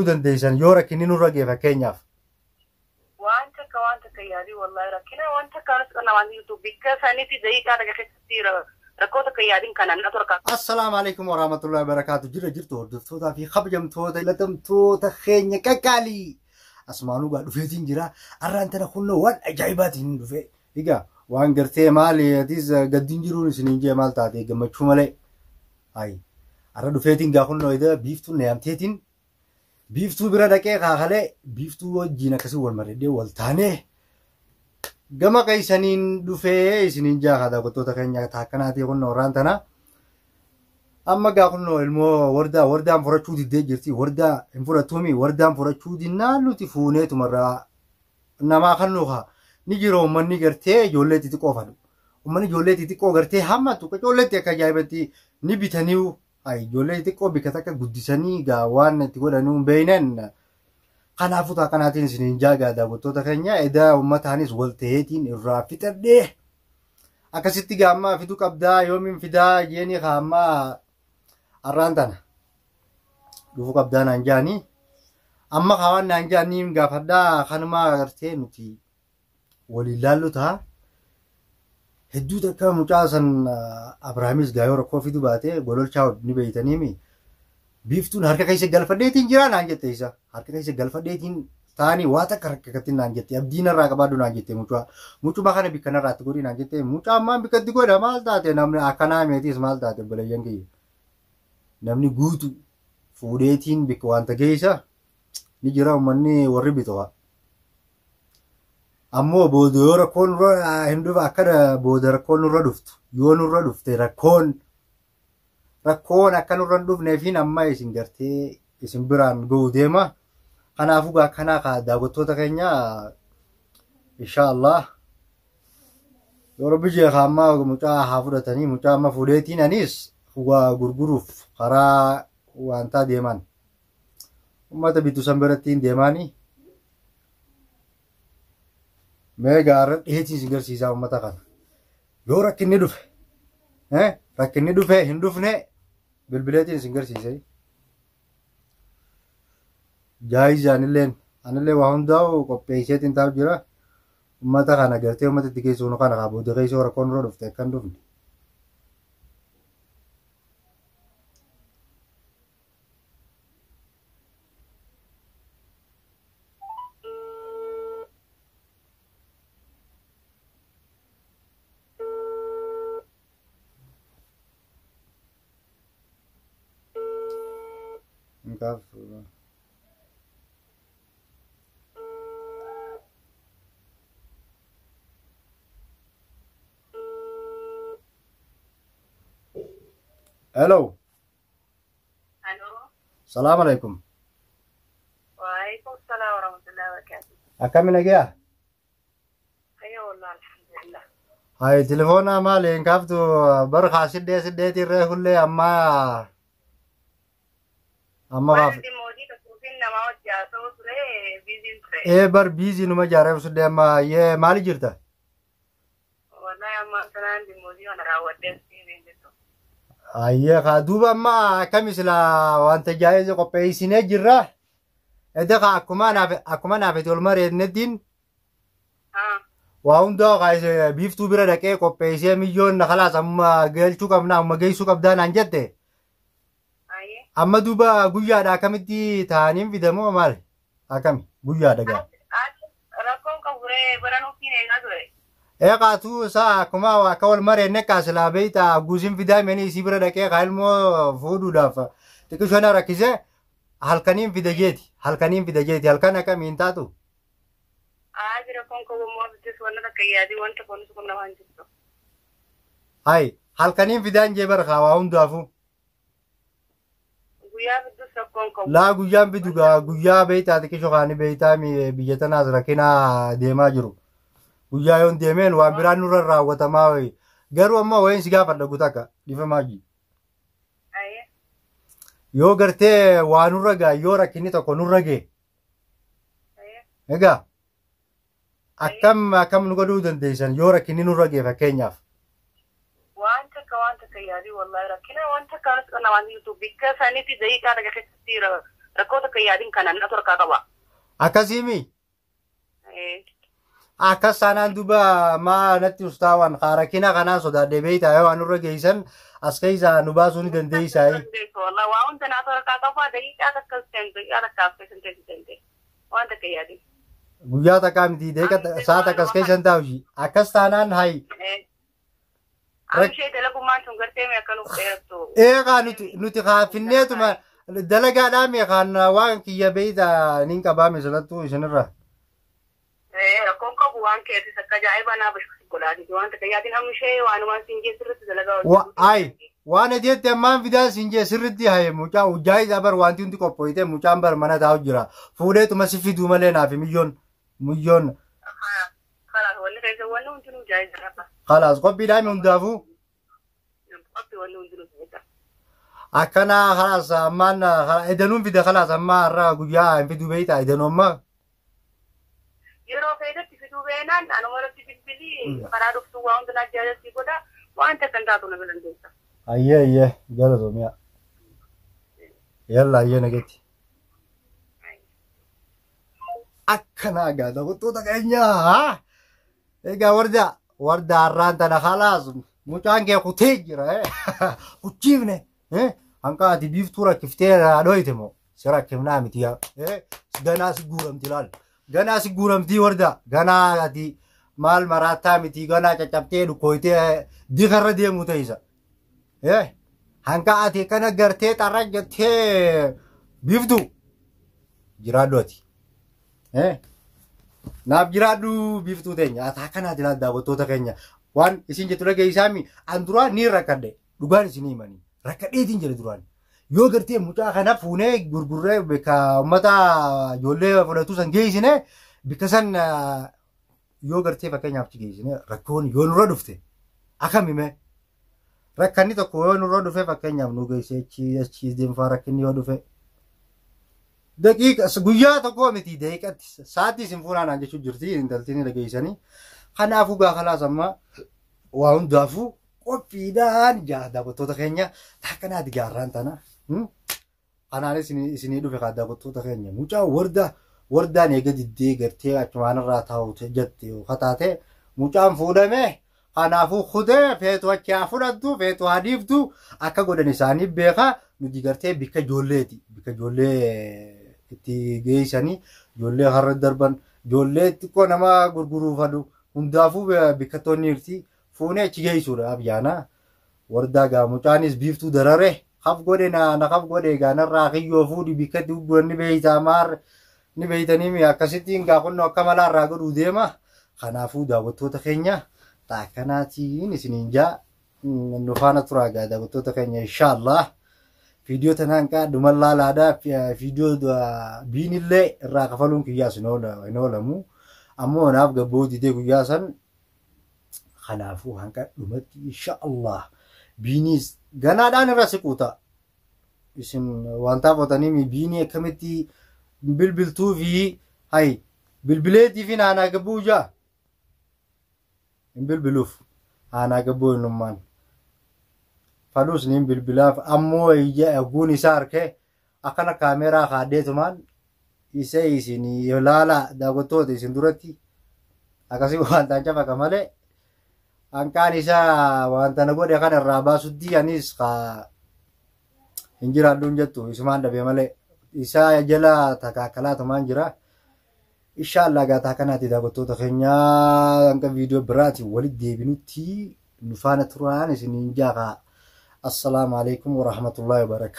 Dandeessan yoo rakkinni nurra ga'e fakkeenyaaf. Waan takka waan takka yaadii wallahi rakkina waan takka anis namaan jirtu bikka sanitti daqiiqaa takka keessatti rakkoo takka yaadiin kana na torka. Assalaamu alaikum warahmatullahi wabarakatuh. Jira jirtu hordoftootaa fi kabajamtoota filatamtoota keenya qaqqaalii. Asumaanuu gaa dhufeetiin jira. Arraan tana kunnoo waan ajaa'ibaatiin dhufe. Egaa waan gartee maali atis gaddiin jiruun isiniin jee maal taate gammachuu malee. Ayi. Arra dhufeetiin gaa kunnoo ida biiftuun na yaamteetiin biiftuu bira dhaqee kaakalee biiftuu wajjin akkasii wal mareedhee wal taanee gama keessaniin dhufee isiniin jaa daawwattoota keenya taakkanaatii kunnoo arraan tana. Amma gaa kunnoo ilmoo wardaa wardaan furachuu diddee jirti. Wardaa hin fudhattuumi wardaan furachuu dinnaan nuti fuuneetumarraa namaa kan nuukaa ni jiru uummanni gartee ijoollee xixiqqoo fadhu. Uummanni ijoollee xixiqqoo gartee hamma tuqa ijoolleetti akka ajaa'ibatti ni bitaniiru. Ayi ijoollee xixiqqoo bikka takka guddisanii gaa waan itti godhanii hin beeknen. Kanaafuu taakkanaatiin isiniin jaagaa daawwattoota keenya edaa uummataanis wal ta'eetiin irraa fixadhee. Akkasitti gaa amma fiduu qabdaa yoomiin fidaa jeeni kaa amma arraan tana dhufuu qabdaa naan jaanii. Amma kaa waan naan jaanii gaafadhaa kanumaa agartee nuti waliin laallu ta'a. Hedduu takka mucaa san Abrahaamis gaa yoo rakkoo fiduu baate gololchaa ni beeytaniimi. Biiftuun harka keessa galfadheetiin jira naan jette isa. Harka keessa galfadheetiin taanii waa takka rakkattiin naan jette. Abdiin irraa qabaadhu naan jette mucaa. Mucuma kana bikka narraatti godhi naan jette. Mucaa ammaan bikkatti godha maal taate namni akkanaa meetiis maal taate obboleeyyan kiyya. Namni guutu fuudheetiin bikka wanta geessa ni jira uummanni warri bitu. Ammoo booda yoo rakkoon nurra hin dhufe akka booda rakkoon nurra dhuftu yoo nurra dhufte rakkoon rakkoon akka nurra hin dhufneefiin amma isin gartee isin biraan ga'u deema. Kanaafuu gaa akkanaa kaa daawwattoota keenya inshaallah yoo rabbi jee kaa amma mucaa haa fudhatanii mucaa amma fuudheetiin anis waa gurguruuf karaa wantaa deeman. Uummata bitu san biratti hin deemaanii. Mee gaarra dhiheetiin isin garsiisaa uummata kana. Yoo rakkinni dhufe rakkinni dhufe hin dhufne bilbileetiin isin garsiise. Jaayiz anilleen anillee waa hundaa'u qopheesseetiin taa'u jira. Uummata kana gartee uummata itti geessuun kana kaa booda keessoo rakkoon nurra dhufte akka hin dhufne. Gaaf. Hello. Aloo. Salaam alaikum. Waalaikum salaam warahmatullahi wabarakatuh. Akkami nagayaa? Fayyaa wallahi alhamdulillah. Hai telefoona maali hin kaaftu bar kaa siddee siddeetii irree hullee amma amma kaaf. Wanti mootii tokkoofiin namaa wajji haasa'u ture biiziin ture. Ee bar biizii numa jaaree siddee amma yee maali jirta? Wallahi amma sanaan mootii kana raawwadhee siin jettu. Ayyee kaa duuba amma akkami sila wanta jaayize qopheessinee jirra. Ede kaa akkuma naaf akkuma naafeti ol mareennettiin waa hundaa kaa biiftuu bira dhaqee qopheessee miyyoon khalaas amma galchuu qabna amma geessuu qabdaa naan jette. Amma duuba guyyaadha akkamitti ta'aniin fidamoo maali? Akkami guyyaadha gaa. Rakkoon qabu ture bara nuufin eegaa ture. Eeqaatuu isaa akkuma akka wal mareenne kaasilaa beeyta guusin fidaa meni isii bira dhaqee kaa ilmoo fuudhuudhaaf xiqqishoo na rakkise halkaniin fida jeeti halkaniin fida jeeti halkan akkamiin taatu. Aaji rakkoon qabu immoo bitis wanna takka yaadii wanta kunis kun namaan jirtu. Hayi halkaniin fidaan jee bara waa hundaafuu. Guyyaa fiddus rakkoon qabu. Laa guyyaan fidu gaa guyyaa beeytaa xiqqishoo kaanii beeytaa biyya tanaas rakkinaa deemaa jiru. Guyyaa yoon deemeen waan biraan nurra raawwatamaa wayi. Garuu ammoo wayiin si gaafadha guutakka dhiifamaa jiru. Yoo gartee waa nurra gaa yoo rakkinni tokko nurra ga'e. Egaa akkam akkam nu godhuu dandeessan yoo rakkinni nurra ga'e fakkeenyaaf. Waan takka waan takka yaadii wallahi rakkina waan takka anis namaan jirtu bikka sanitti daqiiqaa takka keessatti Rakkoo takka yaadin kana na torkaa qaba. Akkasiimi? Akkas taanaan duuba maa natti ustaawwan rakkina kanaan sodaadhee beektaa yoo waan nurra geessan as keessaa nu baasuu ni dandeessaa. Wallah waa hunda naa torkaa qaba daqiiqaa takka daqiiqaa takka haftee sin waan takka yaadin. Guyyaa takkaa miti daqiiqa sa'a takka as keessan taa'u akkas taanaan hayi. Amshee dalagummaan sun gartee mee akka nuuf dheerattu. Eegaa nuti kaafinneetuma dalagaadhaa mee kan waan kiyya beeyta nin qabaa misalattuu isinirra. Rakkoon qabu waan keessis akka ajaa'ibaa naa bashaqsi godhaati waan takka yaadin amshee waanumaan siin geessirratti dalagaa Ay waan ajeetti ammaan fidaa siin jee sirritti haye mucaa ujaa isaa bar wanti hundi qophooyite mucaan bar mana taa'u jira fuudheetuma si fiduu malee naafi miyyoon miyyoon. Kalaas wanni keessa wanni hundinuu jaayisa. Kalaas qophiidhaa mi hundaafuu. Qophii wanni hundinuu jaayisa. Akkana kalaas ammaan edanuun fida kalaas ammaa har'a guyyaa hin fiduu beeyta edanuu ammaa. Yeroo feetetti fiduu beenaan anuma irratti bilbilii karaa dhuftuu waa hundinaa jaalatti godha waan takka hin taatu na bilan deessa. Ayyee ayyee galatoomiyaa. Yalla ayyee nagetti. Akkana egaa daawwattoota keenyaa. Egaa warda har'aan tana kalaas mucaan kee kutee jira. Kuchiifne. Hanqa ati biiftuu rakkiftee dhoyite moo si rakkifnaa miti yaa. Ganaa si guuramti laal. Ganaa si guuramtii warda. Ganaa ati maal maraattaa miti ganaa caccabtee dhukkooytee dikarra deemu ta'isa. Hanqa ati kana gartee xarra jettee biiftuu jiraadhu ati. Naaf jiraadhu biiftuu teenya. Ati akkanaati laal daawwattoota keenya. Waan isin jettu dhageessaami an duraan ni rakkadhe dhugaan isin himanii. Rakkadheetiin jedhe duraan. Yoo gartee mucaa kana fuunee gurgurree bakka uummata ijoollee fudhatu san geessine bakka san yoo gartee fakkeenyaaf geessine rakkoon yoo nurra dhufte akkam hime rakkanni tokko yoo nurra dhufe fakkeenyaaf nu geesse achi deemfaa rakkinni yoo dhufe. Daqiiqa guyyaa tokko miti daqiiqatti sa'aatii isin funaanaan jechuun jirti intaltiin dhageessanii. Kanaafuu gaa kalaas amma waa hundaafuu qophiidhaan daawwattoota keenya takkanaati gaarraan tana. Kanaanis isinii dhufe kaa daawwattoota keenya mucaa wardaan eega diddee gartee achumaan irraa taa'u jette kataate mucaan fuudhame kanaafuu kutee feetu achi haa fudhattu feetu haa dhiiftu akka godhan isaanii beeka nuti gartee bikka ijoolleeti bikka ijoollee itti geessanii ijoollee har'a darban ijoollee xiqqoo nama gurguruufadhu hundaafuu bikka toonni jirti fuunee achi geessuudha abyaana wardaa gaa mucaanis biiftuu darare haf godhe na haf godhe gaa narraa kiyyoo fuudhi bikka itti gurguran ni beeytaa maar ni beeytanii akkasittiin gaa kunnoo akka malaa irraa godhuu deema kanaafuu daawwattoota keenya taakkanaatiin isiniin jaa nu faana turaa gaa daawwattoota keenya inshaallah. Viidiyoo tanaan kaa dhuma laalaadha. Viidiyoo biinillee irraa kafaluun kiyyaas hin oolamu. Ammoo naaf gabboo didee guyyaa san kanaafuu hanga dhumatti inshaallah biiniis ganaadhaan irra siquuta. Isin waan taafatanii biinii akkamitti bilbiltuu fi hayi bilbileetii fi naanaa gabbuu jaa. Hin bilbiluuf aanaa gabboo hinnummaan. Fadhuus niin bilbilaaf ammoo guun isaa harkee akkana kaameeraa kaadheetumaan isa isin ilaala daawwattoota isin duratti akkasii waan cafaqa malee hanqaan isaa wanta na godhe kana irraa baasutti anis hin jiraadhuun jettu isumaan dhabe malee isaa jala takaakalaatumaan jira. Inshaallah gaataa kanaati daawwattoota keenyaa hanga viidiyoo biraati walitti deebinutti nu faana turaan isiniin jaaqa. Assalaamu alaikum warahmatullahi wabarakatuh.